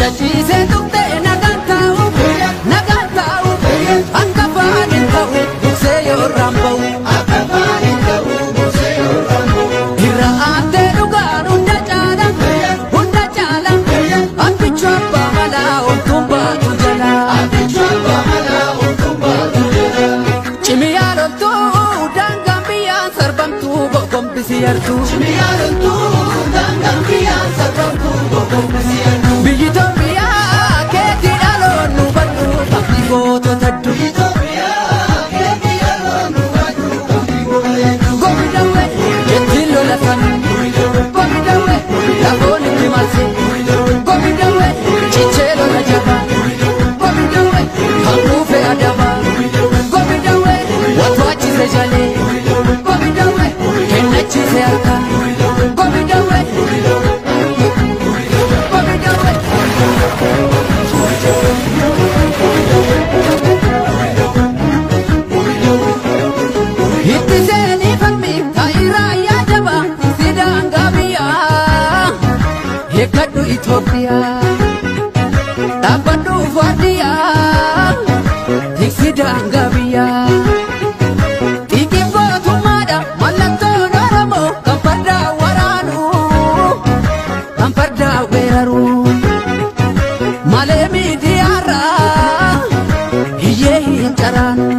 Cachiisee tuqxee nagaan taa'u nagaan taa'u akka afaan hin ta'u dursee yoo irraan ba'u. Irra aantee dhugaan hunda caala hunda caala abbichuu abbaa malaa homtuun baatu jala. Cimiyaa loltuu daangaan biyyaan sarbamtuu gogombisi yartuu. Biyyi Itoophiyaa keetii dhaloon nu badhu qabdi gootota hedduu. Gobi dawwe ittiin lolatan gobi dawwe lafoon itti marse gobi dawwe cichee lola jaba gobi dawwe kan kuufe adaba gobi dawwe watwaachise jalee gobi dawwe kennachiise harka gobi dawwe gobi dawwe. Itti seenii falmi taayiraa yaadaba sidaan gaabiyaa eeggadhu Itoophiyaa dhaabbadhu faadhiyaa tiksidaan gaabiyaa. Xiiqiin gootummaadha mallattoon Oromoo kan fardaa waraanu kan fardaa weeraru malee miidiyaarraa hiyyee hin caraanu.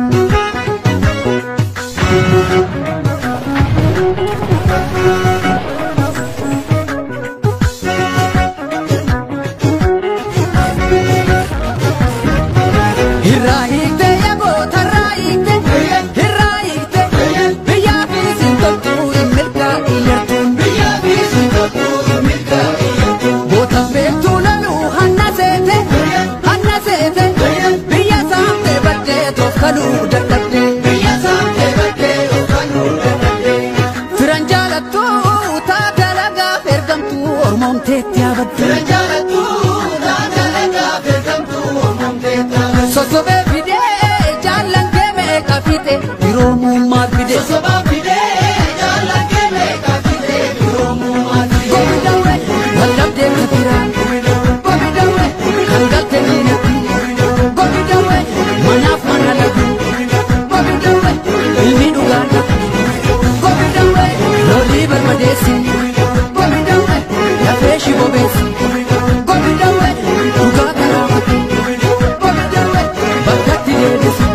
Irraa hiikte yagoota irraa hiikte irraa hiikte biyyaa fi sintoltuu hin milkaa'in yartuun. Goota beektuu loluu hanna seete hanna seete biyya saamtee baddee toofkaluu dadhabde. Firan jaalattuu taate alagaaf ergamtuu ormoomteetti yaabadde. Sosobee fidee jaallan kee meeqa fixe firoomummaa fide. Gobi dawwe wallabdee kabiraa gobi dawwe kan galte diinatti gobi dawwe manaaf mana lagu gobi dawwe ilmi dhugaan dhabu gobi dawwe lolii barbadeessi gobi dawwe lafee shi bobeessi gobi dawwe dhugaa karaa mate gobi dawwe bakkatti deebisi.